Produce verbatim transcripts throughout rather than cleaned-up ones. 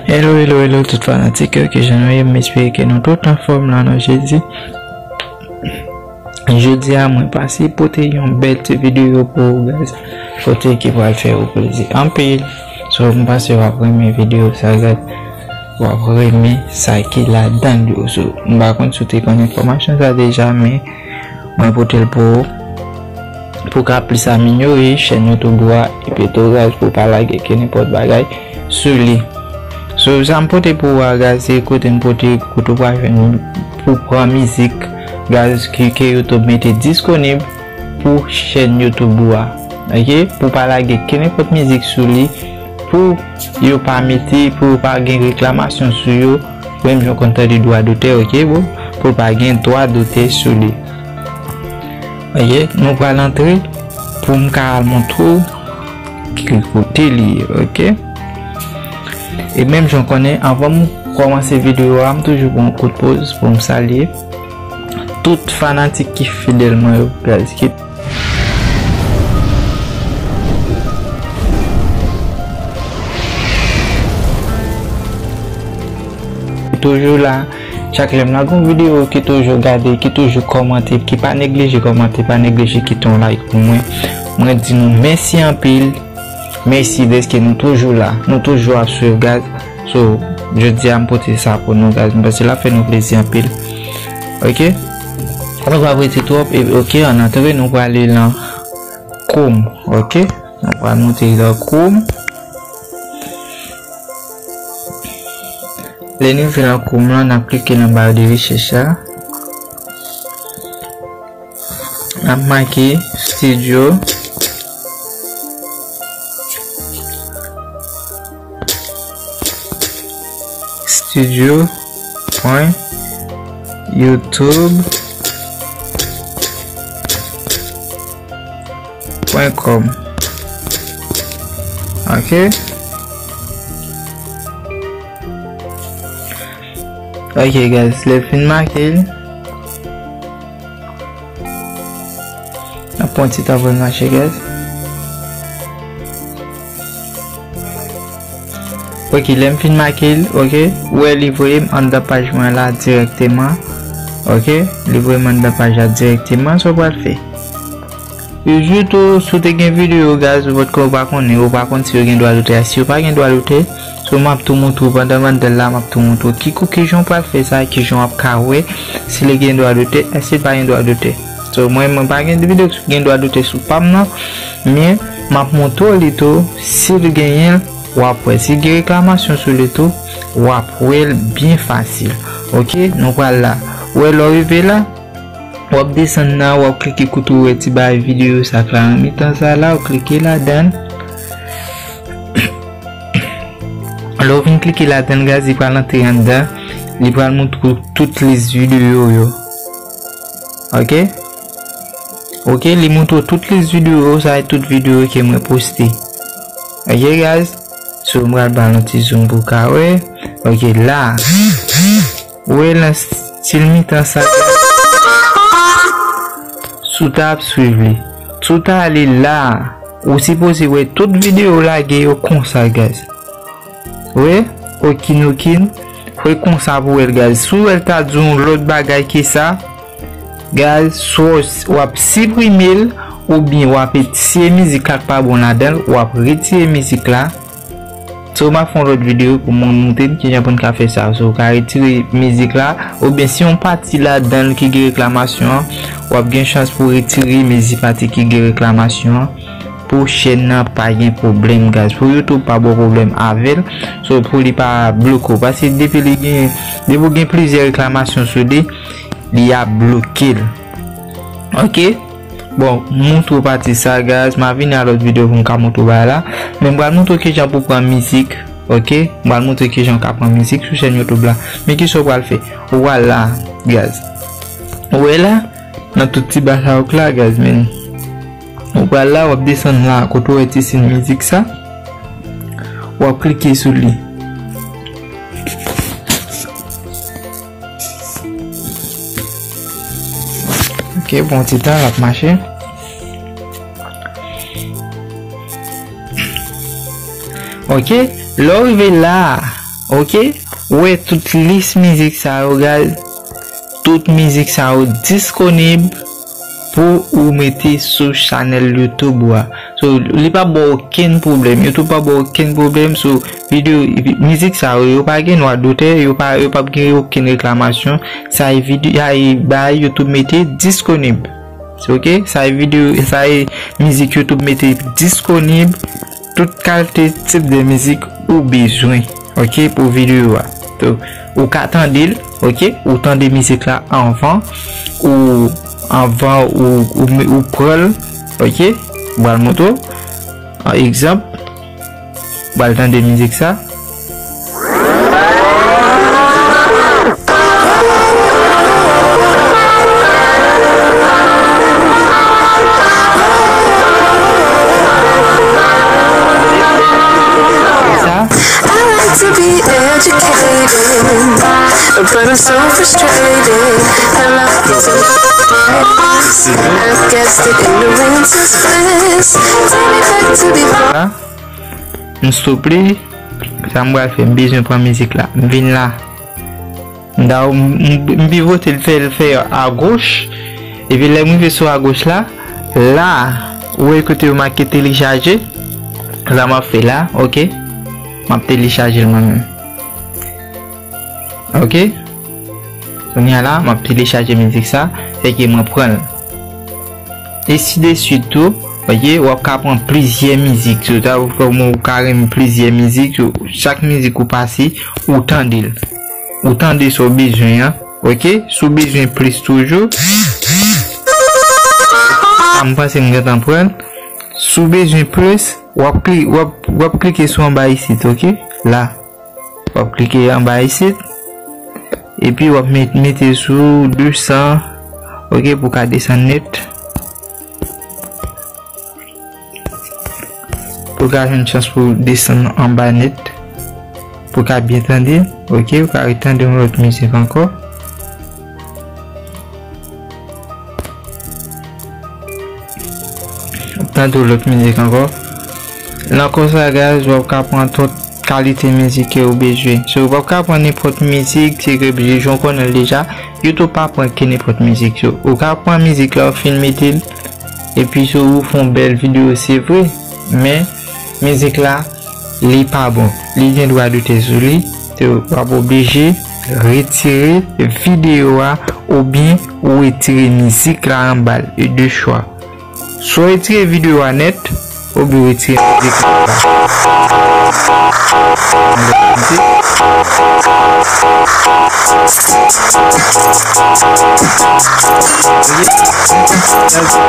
Hello, hello, hello, tout fanatik yo, kijan nou ye? M espere ke nou tout anfòm nan non Jezi. Jodi a, mwen pase pote yon bèl ti videyo pou ou, guys. Kote ki pral fè ou plezi anpil. So, m panse w ap renmen videyo sa, guys. W ap renmen sa ki ladan l yo. So, m pa konn si w te konn enfòmasyon sa deja, men mwen pote l pou ou. Pou w ka plis amelyore chèn YouTube ou a, epi tou, guys, pou w pa lage kenenpòt bagay sou li. So, sa m pote pou ou a, guys, se kote m pote, kote w pral jwenn pou pran mizik, guys, ke, ke YouTube mete disponib pou chèn YouTube ou a. Ok? Pou w pa lage kenenpòt mizik sou li, pou yo pa mete, pou yo pa gen reklamasyon sou yo, menm jan w konn tande dwa dotè, ok, bro? Pou l pa gen dwa dotè sou li. Ok, nou pral antre pou m ka al montre w ki kote li ye, ok? E menm jan w konnen, anvan m kòmanse videyo a, m toujou pran yon kout poz pou m salye tout fanatik ki fidèl mwen yo, guys, ki toujou la. Chak lè m lage yon videyo, ki toujou gade, ki toujou kòmante, ki pa neglije kòmante, pa neglije kite yon like pou mwen. Mwen di nou mèsi anpil. Mèsi dèske nou toujou la. Nou toujou ap swiv, guys. So, jodi a m pote sa pou nou, guys. M panse l ap fè nou plezi anpil. Ok? Nou pa rete twòp. E, ok, ann antre, nou prale lan Chrome. Ok? Nou pral monte lan Chrome. Lè n rive lan Chrome lan, n ap klike lan ba de rechèch la. N ap make studio, studio point youtube point com. Ok. Ok, guys, lè l fin make l, n ap pran ti tan pou l mache, guys. Ok, lè m fin make l, ok, ou wè li voye m anndan paj mwen la dirèkteman. Ok, li voye m anndan paj la dirèkteman, sa w pral fè? Toujou tou, si w te gen videyo, guys, ou potko, ou pa konnen, ou pa konn si yo gen dwa dotè. Si yo pa gen dwa dotè, so m ap tou montre w pandan m anndan l la, m ap tou montre w ki, kijan w pral fè sa, kijan w ap ka wè si li gen dwa dotè, èske li pa gen dwa dotè. So, mwen, mwen pa gen videyo ki gen dwa dotè sou pa m nan, men m ap montre w li tou, si l genyen l, w ap wè. Si gen reklamasyon sou li tou, w ap wè l byen fasil. Ok, nou pral la. Ou wè, lè w rive la, w ap desann la, w ap klike kote w wè ti bagay videyo sa k la nan mitan sa la, w klike ladan l. Lè w fin klike ladan l, guys, li pral antre anndan, li pral montre w tout lis videyo yo. Ok? Ok, li montre w tout lis videyo yo, sa e tout videyo ke mwen poste. Ok, guys? So, m pral ba l yon ti zoom pou w ka wè. Ok, la. Ou wè nan stil mitan sa, si w ta ap swiv li, si w ta ale la, ou sipoze wè tout videyo lage yo konsa, guys. Wè, okin okin, wè konsa pou wè l, guys. Si w wè l ta di yon lòt bagay ke sa, guys, swa w ap siprime l, oubyen w ap retire mizik la k pa bon ladan l, w ap retire mizik la. So, m ap fè yon lòt videyo pou mwen montre n kijan pou n ka fè sa. So, w ka retire mizik la, oubyen si yon pati ladan l ki gen reklamasyon an, w ap gen chans pou w retire mizik pati ki gen reklamasyon an, pou chèn nan pa gen pwoblèm, guys. Pou YouTube pa ba w pwoblèm avè l. So, pou li pa bloke w. Paske depi li gen, depi w gen plizyè reklamasyon sou li, li ap bloke l. Ok? Bon, m montre w pati sa, guys. M a vini a lòt videyo pou m ka montre w bagay la. Men m pral montre w kijan pou pran mizik. Ok? M pral montre w kijan w ka pran mizik sou chèn YouTube la. Men kisa w pral fè? Ou pral la, guys. Ou wè la? Nan tout ti ba sa yo k la, guys, men. Ou pral la, w ap desann la, kote w wè ti siy mizik sa. W ap klike sou li. Ok, pran ti tan, l ap mache. Ok, lè w rive la, Ok? Ou wè tout lis mizik sa yo, guys. Tout mizik sa yo disponib pou ou mete sou chanèl YouTube ou a. So, li p ap ba w okenn pwoblèm. YouTube p ap ba w okenn pwoblèm. So, videyo, mizik sa yo, yo pa gen dwa dotè, yo pa, yo p ap gen okenn reklamasyon. Sa e videyo, sa e bay YouTube mete disponib. Ok? Sa e videyo, sa e mizik YouTube mete disponib. Tout kalite tip de mizik ou bezwen, ok, pou videyo a. So, ou ka tande l, ok, ou tande mizik la anvan, ou anvan ou, ou, ou pran l, ok, m pral montre w. An egzanp, ou pral tande mizik sa. Sa. I like to be educated, but I'm so frustrated. I like to be, I guess the ignorance is bliss. Take me back to before. Sa. M stop li. Sa m pral fè, m bezwen pran mizik la. M vin la. M ta, m, m, m pivote l fè, l fè agoch. Epi lè m rive sou agoch la, la, ou wè kote yo make telechaje. Sa m ap fè la, ok. M ap telechaje l mwen menm. Ok. Kounye a la, m ap telechaje mizik sa, fè ke mwen pran l. Ensi de swit tou, ok, w ap ka pran plizyè mizik. So, ta, ou ka renmen plizyè mizik, so, chak mizik ou pase, ou tande l. Ou tande sa w bezwen an, ok? Si w bezwen plis toujou, sa m panse m gentan pran. Si w bezwen plis, w ap kli-, w ap, w ap klike sou anba isit, ok? La. W ap klike anba isit. Epi w ap met-, mete sou de san, ok, pou ka desann nèt. Pou ka jwenn chans pou desann anba nèt. Pou ka byen tande, ok, ou ka retande yon lòt mizik ankò. Tande yon lòt mizik ankò. Nan konsa, guys, w ap ka pran tout kalite mizik ke ou bezwen. So, w ap ka pran nenpòt mizik, se ke jan w konnen l deja, YouTube pa pran ke nenpòt mizik. So, ou ka pran mizik la, ou fin mete l, epi so, ou fè yon bèl videyo, se vre, men mizik la, li pa bon. Li gen dwa dotè sou li. So, w ap oblije retire videyo a oubyen ou retire mizik la anba l. E de chwa. Swa w retire videyo a nèt, oubyen w retire mizik la.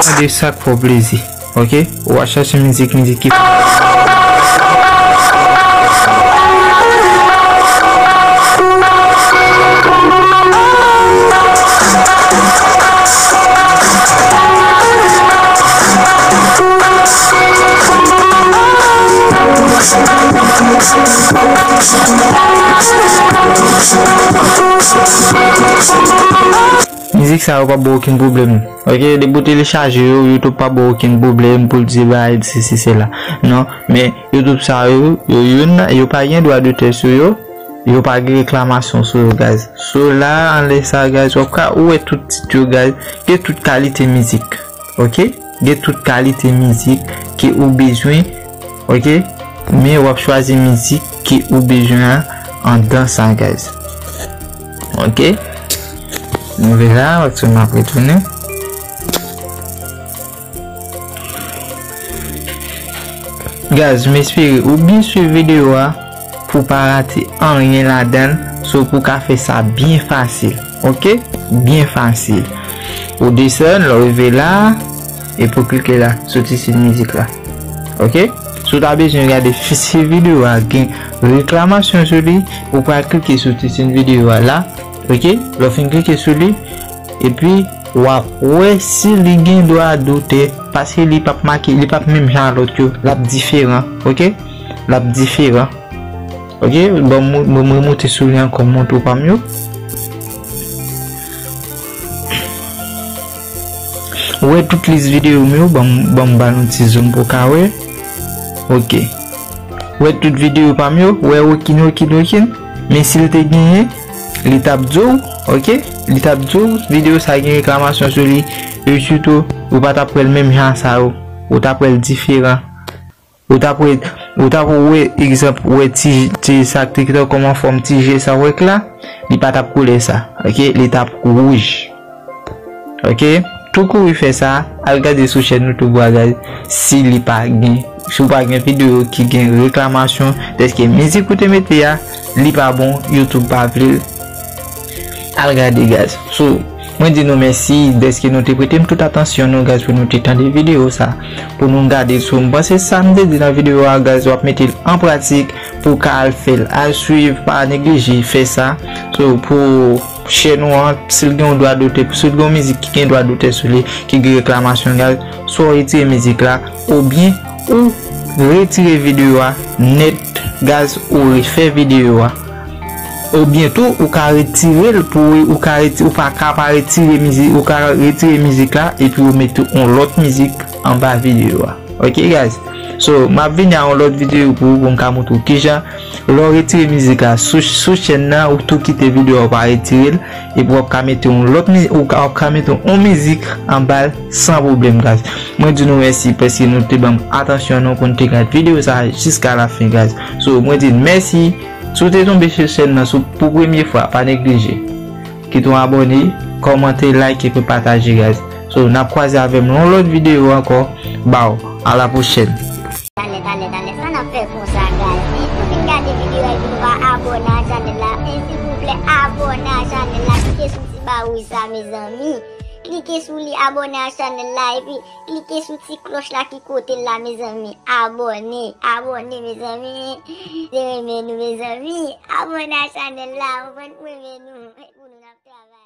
Tande sa k fè w plezi. Ok? Ou a chache mizik, mizik ki Mizik sa yo p ap ba w okenn pwoblèm. Ok, depi w telechaje yo, YouTube p ap ba w okenn pwoblèm pou l di bay sesi sela. Non, men YouTube sa yo, yo youn, yo pa gen dwa dotè sou yo, yo pa gen reklamasyon sou yo, guys. So la, anlè sa, guys, w ap ka, ou wè tout tit yo, guys, gen tout kalite mizik. Ok? Gen tout kalite mizik ke ou bezwen, ok? Men w ap chwazi mizik ke ou bezwen an andan sa, guys. Ok? Nou vin la, w ap sou m ap retounen. Guys, m espere ou byen swiv videyo a pou w pa rate anyen ladan l, so pou w ka fè sa byen fasil, ok? Byen fasil. Ou desann, lè w rive la, epi w klike la, soti sou mizik la. Ok? Si w ta bezwen gade fi-, si videyo a gen reklamasyon sou li, ou pral klike soti sou videyo a la, ok? Lè w fin klike sou li, epi w ap wè si li gen dwa dotè, paske li p ap make, li p ap menm jan a lòt yo, l ap diferan, ok? L ap diferan. Ok, bon, mwen, mwen, mwen monte sou li ankò, m montre w pa m yo. Ou wè tout lis videyo m yo, ban m, ban m ba nou ti zoom pou w ka wè. Ok. Ou wè tout videyo pa m yo, ou wè okin, okin, okin. Men si l te genyen, li t ap di w, oke? Li t ap di w, videyo sa gen reklamasyon sou li, e sitou, ou pa t ap wè l menm jan sa yo, ou t ap wè l diferan. Ou t ap wè, ou t ap wè, egzanp, wè ti, ti sa k te kite kòm an fòm ti je sa w wè k la, li pa t ap koulè sa, oke? Li t ap wouj. Oke? Tou kouri fè sa, al gade sou chèn YouTube a, guys, si li pa gen, si w pa gen videyo ki gen reklamasyon, dèske mizik ou te mete a, li pa bon, YouTube pa vle l. Al gade, guys. So, mwen di nou mèsi dèske nou te prete m tout atansyon nou, guys, pou nou te tande videyo sa. Pou nou gade sou, m panse sa m te di nan videyo a, guys, w ap mete l an pratik pou w ka al fè l. Al swiv, pa neglije fè sa. So, pou chèn ou an, si l gen yon dwa dotè, si l gen yon mizik ki gen dwa dotè sou li, ki gen reklamasyon, guys, swa w retire mizik la, oubyen ou retire videyo a nèt, guys, ou refè videyo a. Oubyen tou, ou ka retire l pou ou ka reti-, ou pa ka pa retire mizik, ou ka retire mizik la epi ou mete yon lòt mizik anba videyo a. Oke, guys? So, m ap vini a yon lòt videyo pou ou, pou m ka montre w kijan lè w retire mizik la sou, sou chèn nan, ou tou kite videyo a, ou pa retire l, epi w ap ka mete yon lòt mi-, ou ka, w ap ka mete yon mizik anba l san pwoblèm, guys. Mwen di nou mèsi paske nou te ban m atansyon nou pou nou te gade videyo sa a jiska la fen, guys. So, mwen di n mèsi. Si w te tonbe sou chèn nan sou, pou premye fwa, pa neglije kite yon abòne, kòmante, like epi pataje, guys. So, n ap kwaze avè m nan yon lòt videyo ankò. Baw, a la pwochèn. Talè, talè, talè, sa n ap fè konsa, guys? Men, nou fin gade videyo a epi nou pa abòne a chanèl la. Men, silvouplè, abòne a chanèl la. Klike sou ti ba wouj sa, mezanmi. Klike sou li, abòne a chanèl la, epi klike sou ti klòch la ki kote l la, mezanmi. Abòne, abòne, mezanmi. Se renmen nou, mezanmi. Abòne a chanèl la, ou konprann, m renmen nou. Pou nou n ap travay.